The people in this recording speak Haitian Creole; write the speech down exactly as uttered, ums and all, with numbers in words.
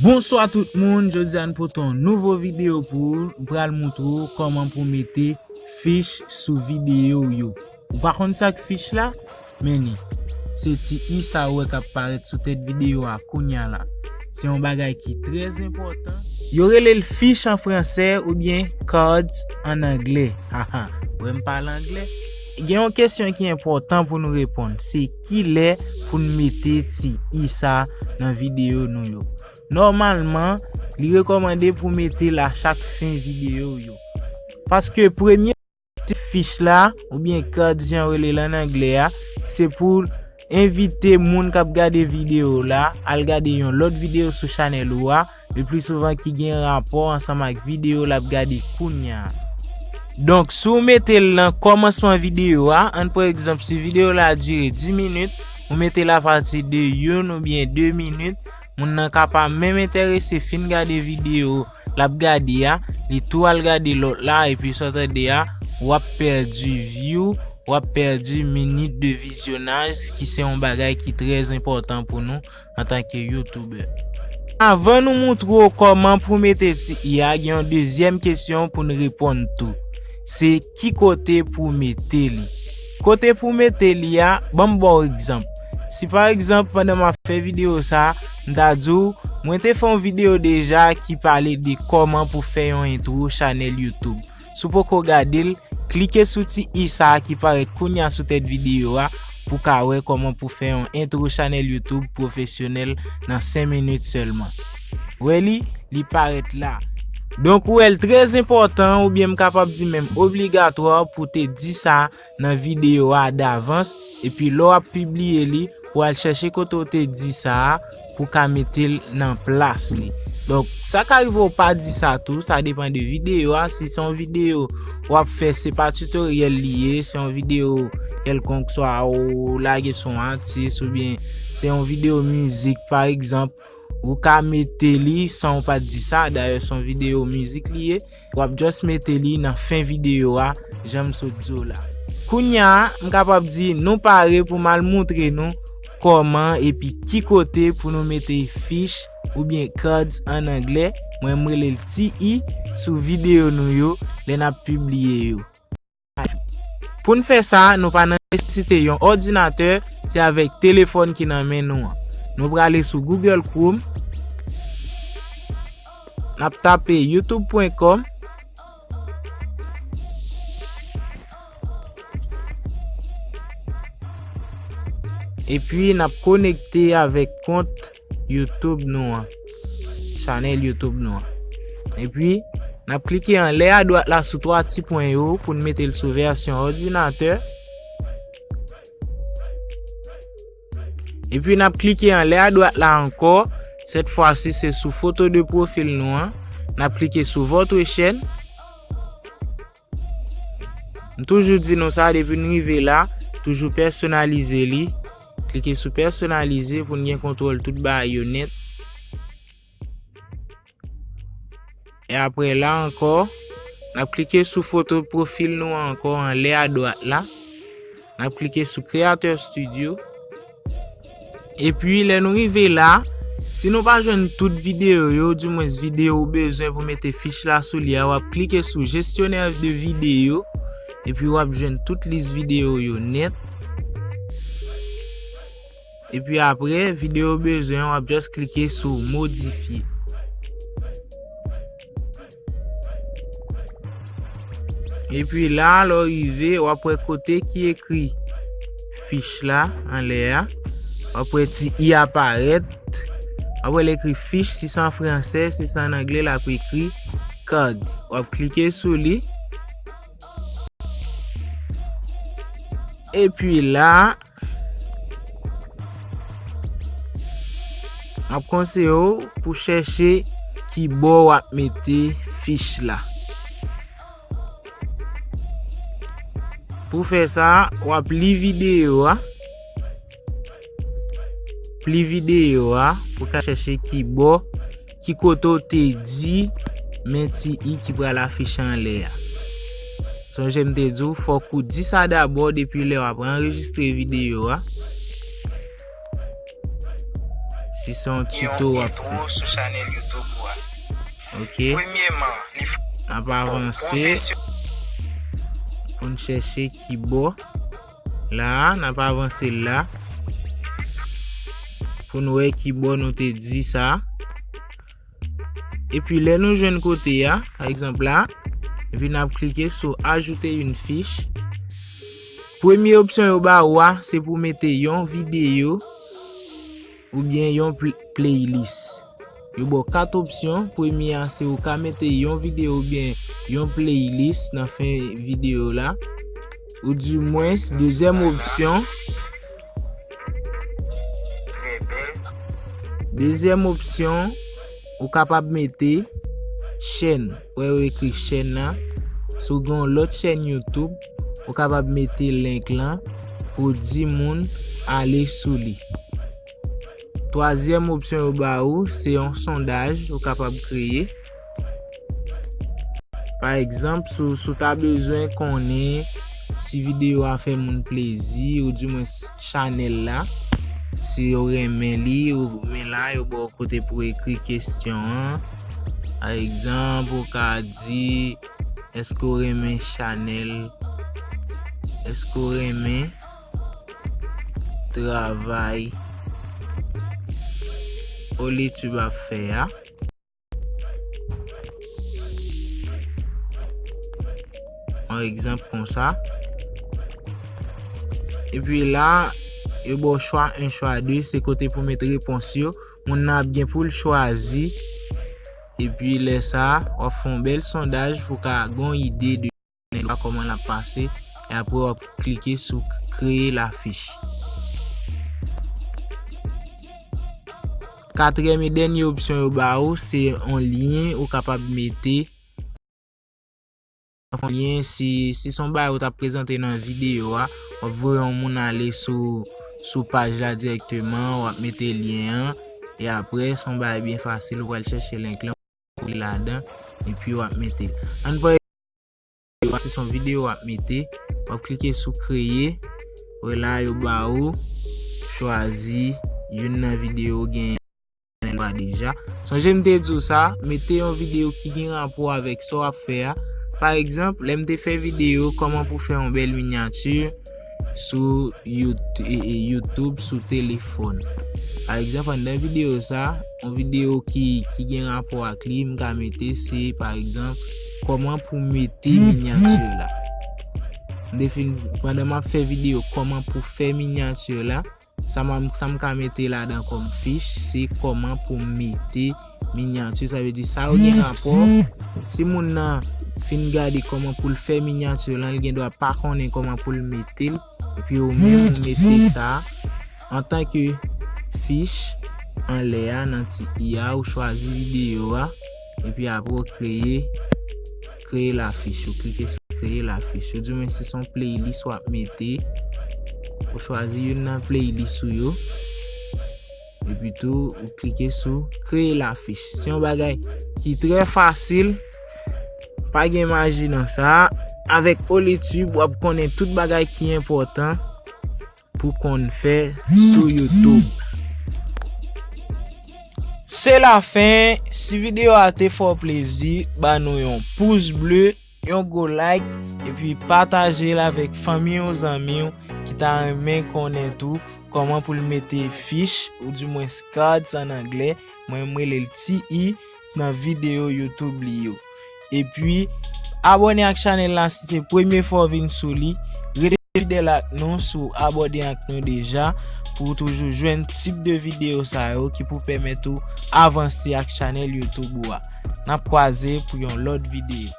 Bonswa tout moun, jodi a n pote yon nouvo videyo pou ou. M pral moutre w kòman pou w mete fich sou videyo w yo. Ou pa konn sa k fich la? Men li. Se ti i sa ou wè k ap parèt sou tèt videyo a kounya la. Se yon bagay ki trè enpòtan. Yo rele l fich an fransè oubyen cards an anglè. Haha, wè m pale anglè. Gen yon kesyon ki enpòtan pou nou reponn. Se kilè pou n mete ti i sa nan videyo nou yo? Nòmalman, li rekòmande pou mete l a chak fen videyo yo. Paske premye ti fich la, oubyen cards jan yo rele l an anglè a, se pou envite moun k ap gade videyo la al gade yon lòt videyo sou chanèl ou a, le pli souvan ki gen rapò ansanm ak videyo l ap gade kounya a. Donk, si w mete l nan kòmansman videyo a, ann pran egzanp, si videyo la dire dis minit, ou mete l apati de youn oubyen de minit, moun nan ka pa menm enterese fin gade videyo l ap gade a, li tou al gade lòt la, epi sa w tande a, w ap pèdi view, w ap pèdi minit de vizyonaj, ki se yon bagay ki trè enpòtan pou nou antanke youtubè. Avan nou moutre w kòman pou mete ti i a, gen yon dezyèm kesyon pou n reponn tou. Se ki kote pou w mete li? Kote pou w mete li a, ban m ba w egzanp. Si pa egzanp, pandan m ap fè videyo sa, m ta di w, mwen te fè yon videyo deja ki pale de kòman pou fè yon entwo chanèl YouTube. Si w poko gade l, klike sou ti i sa a ki parèt kounya sou tèt videyo a pou w ka wè kòman pou fè yon entwo chanèl YouTube pwofesyonèl nan senk minit sèlman. Wè li, li parèt la. Donk, ou wè l trè enpòtan, oubyen m kapab di menm obligatwa pou w te di sa nan videyo a davans, epi lè w ap pibliye li, pou w al chèche kote w te di sa a, pou w ka mete l nan plas li. Donk, sa ka rive w pa di sa tou, sa depann de videyo a. Si se yon videyo w ap fè, se pa titoryèl li ye, se yon videyo kèlkonk, swa ou lage sou yon atis, oubyen se yon videyo mizik, pa egzanp, ou ka mete li san w pa t di sa. Dayè, se yon videyo mizik li ye. W ap just mete li nan fen videyo a, jan m sot di w la. Kounya a, m kapab di nou pare pou m al moutre nou kòman epi ki kote pou nou mete fich oubyen cards an anglè, mwen m rele l ti i, sou videyo nou yo lè n ap pibliye yo. Pou n fè sa, nou pa nan nesesite yon òdinatè, se avèk telefòn ki nan men nou an. Nou prale sou Google Chrome, n ap tape youtube pwen kòm, epi n ap konekte avèk kont YouTube nou an, chanèl YouTube nou an. Epi, n ap klike anlè adwat la sou twa ti pwen yo pou n mete l sou vèsyon òdinatè. Epi, n ap klike anlè adwat la ankò. Sèt fwa si, se sou foto de pwofil nou an. N ap klike sou votre chaîne. M toujou di nou sa, depi n rive la, toujou pèsonalize li. Klike sou pèsonalize pou n gen kontwòl tout bagay yo nèt. E apre la ankò, n ap klike sou foto pwofil nou an ankò anlè adwat la. N ap klike sou Creator Studio. Epi, lè nou rive la, si nou pa jwenn tout videyo yo, dimwens videyo ou bezwen pou mete fich la sou li a, w ap klike sou Gestionnaire de vidéo, epi w ap jwenn tout lis videyo yo nèt. Epi apre, videyo ou bezwen an, w ap just klike sou Modifye. Epi la, lè w rive, w ap wè kote ki ekri fich la, anlè a. W ap wè ti i aparèt. W ap wè l ekri fich, si se an fransè, si se an anglè, l ap ekri cards. W ap klike sou li. Epi la, m ap konseye w pou chèche ki bò w ap mete fich la. Pou fè sa, w ap li videyo a. Li videyo a, pou ka chèche ki bò, ki kote w te di, men ti i ki pral afiche anlè a. Sonje m te di w, fòk ou di sa dabò depi lè w ap anrejistre videyo a. Si se yon tuto w ap fè. Sou chanèl YouTube ou a. Ok. Premyèman, li f- N ap avanse. Pou n chèche kibò. La, n ap avanse la. Pou n wè kibò nou te di sa. Epi lè nou jwenn kote a, pa egzanp la, epi n ap klike sou ajoute une fiche. Premye opsyon yo ba ou a, se pou mete yon videyo oubyen yon pl- playlist. Yo ba w kat opsyon. Premye a, se ou ka mete yon videyo oubyen yon playlist nan fen videyo la. Ou di mwens, dezyèm opsyon, Dezyèm opsyon, ou kapab mete chèn. Wè yo ekri chèn nan. Si w gen yon lòt chèn YouTube, ou kapab mete link lan pou di moun ale sou li. Twazyèm opsyon yo ba ou, se yon sondaj ou kapab kreye. Pa egzanp, si w, si w ta bezwen konnen si videyo a fè moun plezi, oudimwens chanèl la, si yo renmen li, ou, men la, yo ba w kote pou ekri kesyon an. Pa egzanp, ou ka di, èske w renmen chanèl? Èske w renmen travay Olitube ap fè a? Yon egzanp konsa. Epi la, yo ba w chwa en, chwa de, se kote pou met repons yo. Moun nan ap gen pou l chwazi. Epi lè sa a, w ap fè yon bèl sondaj pou w ka gen yon ide de lè a kòman l ap pase. E apre, w ap klike sou kreye lafich. Katriyèm e dènye opsyon yo ba ou, se yon lyen ou kapab mete. Yon lyen, si, si se yon bagay ou t ap prezante nan videyo a, w ap voye yon moun ale sou, sou paj la dirèkteman, w ap mete lyen an, e apre, se yon bagay byen fasil, ou pral chèche link lan, ou kole ladan, epi w ap mete l. Ann pran egzanp, se yon videyo w ap mete, w ap klike sou kreye, wè la yo ba ou chwazi youn nan videyo ou genyen nan chanèl ou a deja. Sonje m te di w sa, mete yon videyo ki gen rapò avèk sa w ap fè a. Pa egzanp, lè m te fè videyo kòman pou fè yon bèl minyati sou Yout-, e, e, YouTube sou telefòn. Pa egzanp, anndan videyo sa, yon videyo ki, ki gen rapò ak li, m ka mete se, pa egzanp, kòman pou mete minyati la. M te fin, pandan m ap fè videyo kòman pou fè minyati la, sa m, sa m ka mete ladan kòm fich, se kòman pou mete minyati, sa vle di sa yo gen rapò. Si moun nan fin gade kòman pou l fè minyati lan, li gen dwa pa konnen kòman pou l mete l. Epi ou menm ou mete sa antanke fich anlè a, nan ti i a, ou chwazi videyo a, epi apre ou kreye, kreye lafich. Ou klike sou kreye lafich. Oudimwens si se yon playlist w ap mete, ou chwazi youn nan playlist ou yo. Epi tou, ou klike sou kreye lafich. Se yon bagay ki trè fasil. Pa gen maji nan sa. Avèk Olitube, w ap konnen tout bagay ki enpòtan pou konn fè sou YouTube. Se lafen. Si videyo a te fè w plezi, ba nou yon pous ble, yon gwo like, epi pataje l avèk fanmi w, zanmi w ki ta renmen konnen tou kòman pou l mete fich, oudimwens cards an anglè, mwen m rele l T E, nan videyo YouTube li yo. Epi, abòne ak chanèl la si se premye fwa w vin sou li. Rete fidèl ak nou si w abòne ak nou deja pou w toujou jwenn tip de videyo sa yo ki pou pèmèt ou avanse ak chanèl YouTube ou a. N ap kwaze pou yon lòt videyo.